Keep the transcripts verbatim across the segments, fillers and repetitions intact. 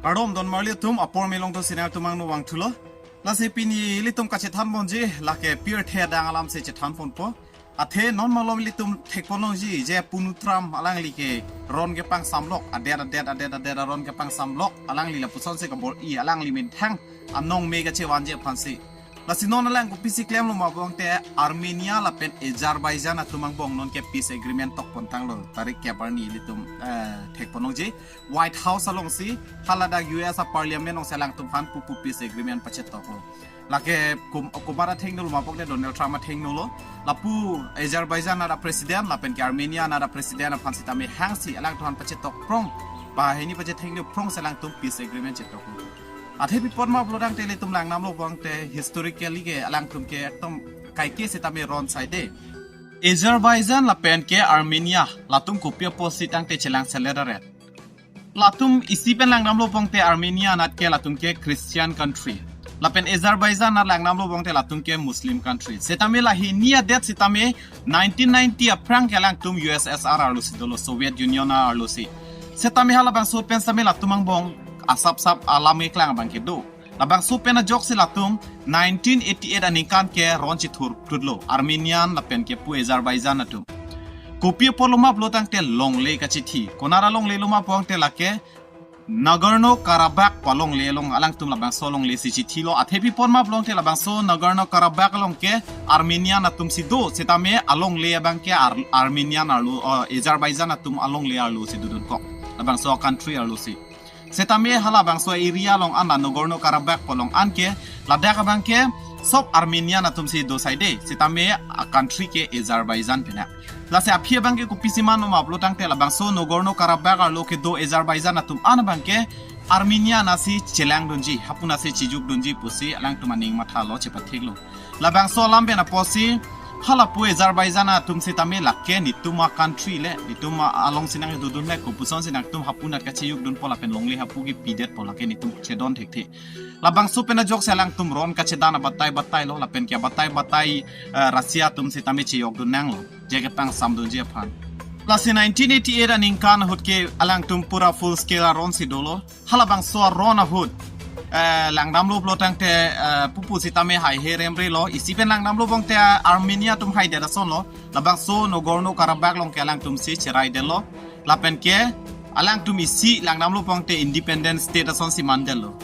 Kardom don marli atum, apor melong to sinar tumang no wangthulo. Lasi pini ilitum kachethan ponji, lake pirthe adang alamsi chethan ponpo. Athe non malom ilitum thek ponlongji, je punu Trump alangli ke ron kepangsamlok, adet adet adet adet aron kepangsamlok, alangli lapusonsi kabor-i, alangli minthang anong me kachevangji aphansi. Lasi non alang kopisi klemlo ma pulote Armenia lapen Azerbaijan atum angbong nonke peace agreement tok pontanglo, tarik kep arni ilitum, eh, thek ponlongji. White House alongsi, haladak U S a Parliament alongsi alangtum aphan pupu peace agreement pachetoklo. Lake kum-, komat athengno lo ma pulote Donald Trump athengno lo. Lapu Azerbaijan anat a President lapen ke Armenia anat a President aphan sitame hangsi alangtum aphan pachetok prong, ba hini pachethengno prongsi alangtum peace agreement chetoklo. Athe pi apot ma pulo tangte ilitum langdamlo pulote historically ke alangtum ke ekdom kaike sitame ron saide. Azerbaijan lapen ke Armenia, latum kopi apotsi tangte chelang selet aret. Latum isi pen langdamlo pulote Armenia anat ke latum ke Christian country. Lapen Azerbaijan anat langdamlo pulote latum ke Muslim country. Sitame lahini adet sitame nineteen ninety aphrang ke alangtum U S S R arlosi dolo, Soviet Union arlosi. Sitame halabangso pen sitame latum angbong asap sap alam keklang abang kedo. Labangso pen ajoksi latum nineteen eighty-eight aningkan ke ron chethurtutlo, Armenian lapen ke pu Azerbaijan atum. Kopi apotlo ma pulo tangte longle kachethi. Konat alonglelo ma pulote lake Nagorno Karabakh pu alongle along alangtum labangso alonglesi chethilo. Athe pi apot ma pulote labangso Nagorno Karabakh along ke Armenian atumsi do, sitame alongle abang ke Ar-, Armenian arlo, eh, Azerbaijan atum alongle arlosi dodunkok. Labangso country arlosi. Sitame halabangso area along an, la Nagorno Karabakh pu along an ke, ladak abang ke sop Armenian atumsi do saide, sitame a country ke Azerbaijan pina. Lasi aphi abang ke kopisi manlo ma pulo tangte labangso Nagorno Karabakh arlo kedo Azerbaijan atum an abang ke Armenia anatsi chelangdunji, hapu anatsi chejokdunji pusi alangtum aning mathalo, chepathiklo. Labangso alam pen apotsi halapu Azerbaijan atum sitame lake netum a country le, netum a alongsi nangdodun le, kopusonsi nangtum hapu anat kachejokdunpo lapen longle hapu kepidetpo, lake netum chedon thekthe. Labangso pen ajoksi alangtum ron kachedan abatai batailo, lapen ke abatai batai, eh, Russia atum sitame chejokdun nanglo, je kepangsamdunji aphan. Lasi nineteen eighty-eight aningkan ahut ke alangtum pura full scale aronsi dolo. Halabangso aron ahut, eh, langdamlo pulo tangte, eh, pupu sitame haihe remrelo. Isi pen langdamlo pulote Armenia atum haidet asonlo. Labangso Nagorno Karabakh along ke alangtumsi cheraidetlo. Lapen ke alangtum isi langdamlo pulote independent state asonsi mandetlo.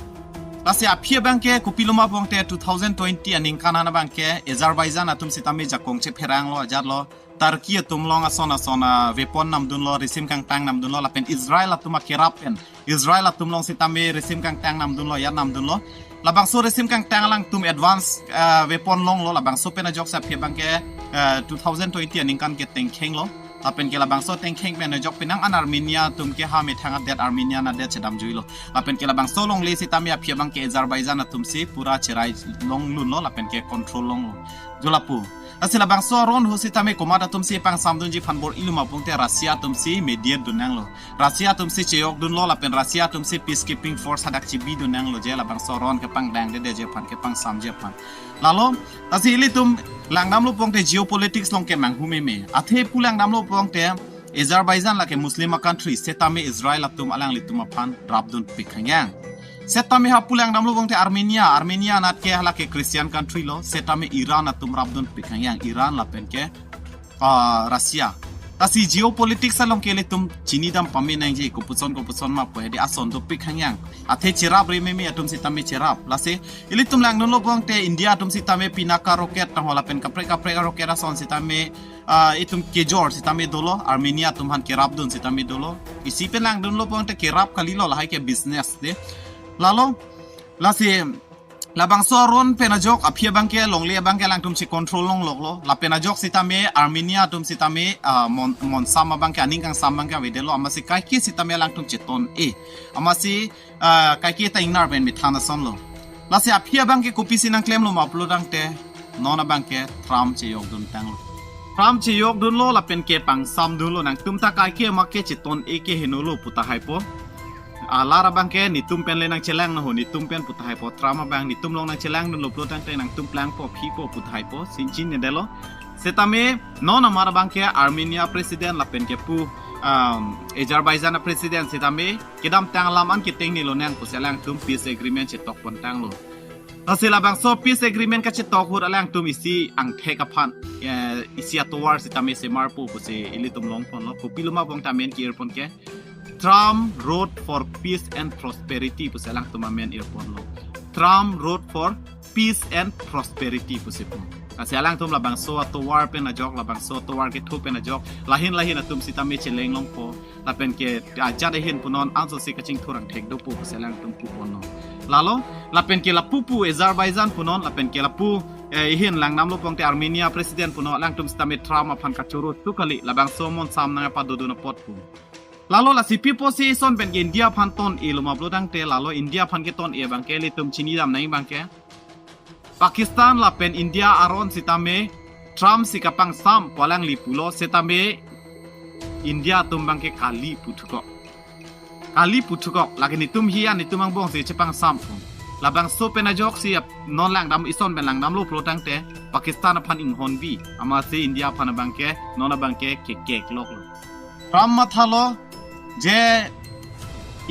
Lasi aphi abang ke kopilo ma pulote two thousand twenty aningkan an abang ke Azerbaijan atum sitame jakong chepheranglo, ajatlo. Turkey atum along ason ason a weapon namdunlo, risim kangtang namdunlo, lapen Israel atum akerap pen, Israel atum along sitame risim kangtang namdunlo, ajat namdunlo. Labangso risim kangtang alangtum advance, eh, weapon longlo, labangso pen ajoksi aphi abang ke, eh, two thousand twenty aningkan ke tengkhenglo. Lapen ke labangso tengkheng pen ajok penang an Armenia atum ke ha methang adet, Armenia adet chedamjuilo. Lapen ke labangso longle sitame aphi abang ke Azerbaijan atumsi pura cherai longlunlo, lapen ke control longlo. Jo lapu. Lasi labangso aron ahut sitame komat atumsi pangsamdunji aphan bor-ilo ma pulote Russia atumsi mediate dun nanglo. Russia atumsi chejokdunlo lapen Russia atumsi peacekeeping force hadak chebidun nanglo, je labangso aron kepangdangdedetji aphan, kepangsamji aphan. Lalo, lasi ilitum langdamlo pulote geopolitics along ke manghu meme. Athe pu langdamlo pulote Azerbaijan lake Muslim a country, setame Israel atum alanglitum aphan rapdunpik hangyang. Setame hapu langdamlo pulote Armenia, Armenia anat ke halake Christian country lo, setame Iran atum rapdunpik hangyang, Iran lapen ke, ah, Russia. Lasi geopolitics along ke ilitum chinidam pame nangji, kopuson kopuson ma pu hedi ason dopik hangyang. Athe cherap re meme atum sitame cherap. Lasi ilitum langdunlo pulote India atum sitame Pinaka rocket tangho lapen kaprek kaprek rocket ason sitame, ah, itum kejor sitame dolo, Armenia atum aphan kerapdun sitame dolo. Isi pen langdunlo pulote kerap kalilo, lahai ke business de. Lalo, lasi labangso aron pen ajok aphi abang ke longle abang ke alangtum si control longloklo. Lapen ajok sitame Armenia atum sitame, ah, mon, monsam abang ke, aning kangsam abang ke avedetlo, amatsi kaike sitame alangtum cheton-e. Amatsi, ah, kaike ta ingnar pen methan asonlo. Lasi aphi abang ke kopisi nangklemlo ma pulo tangte, non abang ke Trump chejokdun tanglo. Trump chejokdunlo lapen ke pangsamdunlo, nangtum ta kaike ma ke cheton-e ke henolo pu tahaipo. Alar abang ke netum pen le nangchelang nangho, netum pen pu tahaipo. Trump abang netum along nangchelangdunlo pulo tangte nangtum plangpo, phipo pu tahaipo, sinchin nedelo. Setame non amar abang ke Armenia president lapen ke pu um, Azerbaijan a president sitame kedamtang alam an keteng ni lonang pusi alangtum peace agreement chetok pontanglo. Lasi labangso peace agreement kachetok ahut alangtum isi angthek aphan, eh, isi atovar sitame semarpo pusi ilitum longponlo. Kopilo ma bong ta amen ke-irpon ke Trump Road for Peace and Prosperity pusi alangtum amen irponlo. Trump Road for Peace and Prosperity pusi pu. Lasi alangtum labangso atovar pen ajok, labangso atovar ketho pen ajok, lahin lahin atum sitame cheleng longpo. Lapen ke ajat ahin punon anso si kachingthur angthek dopo pusi alangtum puponlo. Lalo, lapen ke lapu pu Azerbaijan punon, lapen ke lapu, eh, ihin langdamlo pulote Armenia president punon, alangtum sitame Trump aphan kachoro tu kali, labangso mon sam nangpadodun apot pu. Lalo lasi pi apotsi ison pen ke India aphan ton-elo ma pulo tangte, lalo India aphan keton-e abang ke ilitum chinidam nang abang ke Pakistan lapen India aron sitame Trump si kapangsam pu alangli pulo setame India atum abang ke kali puthukok. Kali puthukok, lake netum hi an netum angbong si chepangsam pu. Labangso pen ajok si ap-, non langdam, ison pen langdamlo pulo tangte Pakistan aphan inghonbi, amatsi India aphan abang ke non abang ke kekek loklo. Trump mathalo je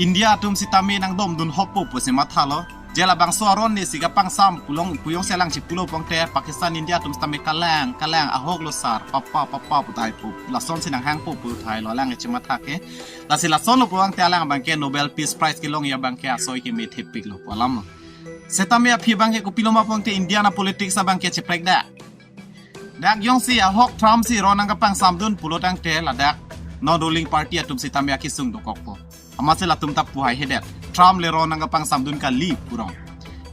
India atum sitame nangdomdun hoppo pusi mathalo. Je labangso aron ne si kapangsam pu along pu jongsi alang chipulo pulote Pakistan India atum sitame kalang kalang ahok lo sar papa papa pu tahai pu. Lason si nanghangpo pu tahai lo alang chematha ke. Lasi lasonlo pulote alang abang ke Nobel Peace Prize kelongji abang ke asoi kemethepiklo pu alamlo. Setame aphi abang ke kopilo ma pulote India a politics abang ke cheprekdak. Dak jongsi ahok Trump si ron nangkapangsamdun pulo tangte ladak non ruling party atum sitame akesung dokokpo. Amatsi latum ta pu haihedet. Trump le ron nangkapangsamdun kali purong.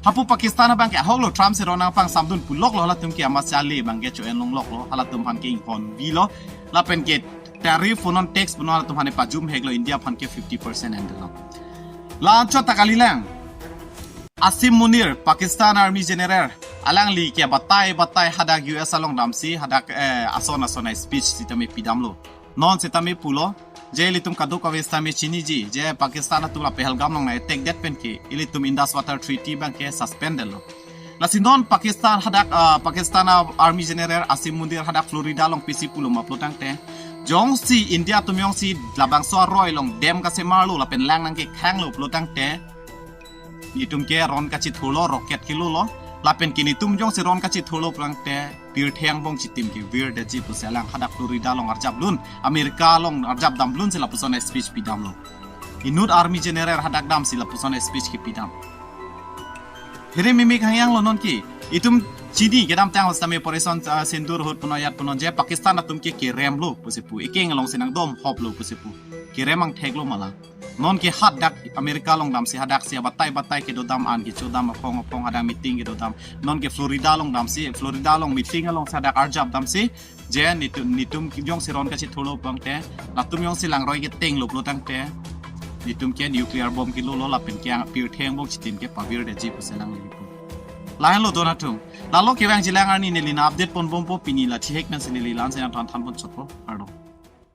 Hapu Pakistan abang ke ahoklo Trump si ron nangkapangsamdun puloklo halatum ke amatsi ale abang ke cho-en longloklo halatum aphan ke inghonbilo. Lapen ke tariff punon tax punon halatum aphan pajumheklo India aphan ke fifty percent endelo. La anchot ta kalilang. Asim Munir, Pakistan Army General, alangli ke batai batai hadak U S along damsi, hadak, eh, ason ason a speech sitame pidamlo. Non sitame pulo, je ilitum kadokave sitame chiniji, je Pakistan atum la Pahalgam along na attack det pen ke, ilitum Indus Water Treaty abang ke suspend detlo. Lasi non Pakistan hadak, ah, Pakistan a Army General Asim Munir hadak Florida along pisi pulo ma pulo tangte. Jongsi India atum jongsi labangso aroi along dam kasemarlo lapen lang nangkekhanglo pulo tangte. Netum ke ron kachithurlo, rocket kelolo. Lapen ke netum jongsi ron kachithurlo pulo tangte pirthe angbong chitim ke virdetji pusi alang hadak Florida along arjapdun, America along arjapdamdunsi lapuson speech pidamlo. Inut Army General hadak damsi lapuson speech kepidam. Phere mimik hangyanglo non ke. Itum chini kedamtang sitame Operation, ah, Sindoor ahut punon ajat punon je Pakistan atum ke keremlo pusi pu. Ekeng alongsi nangdom hoplo pusi pu. Kerem angtheklo ma la. Non ke hadak America along damsi hadak si abatai batai kedodam an kechodam aphong aphong hadak meeting kedodam. Non ke Florida along damsi, Florida along meeting alongsi hadak arjapdamsi. Je netum, netum jongsi ron kachithurlo pulo tangte, latum jongsi langroi ketenglo pulo tangte, netum ke nuclear bomb kelolo lapen ke pirthe angbong chitim ke pavirdetji pusi alang lipo. Lahenlo don atum. Lalo kevangjilang arni neli na update ponbompo pini la thihek pensi neli la-ansi nangthan thanpon chotpo. Kardom.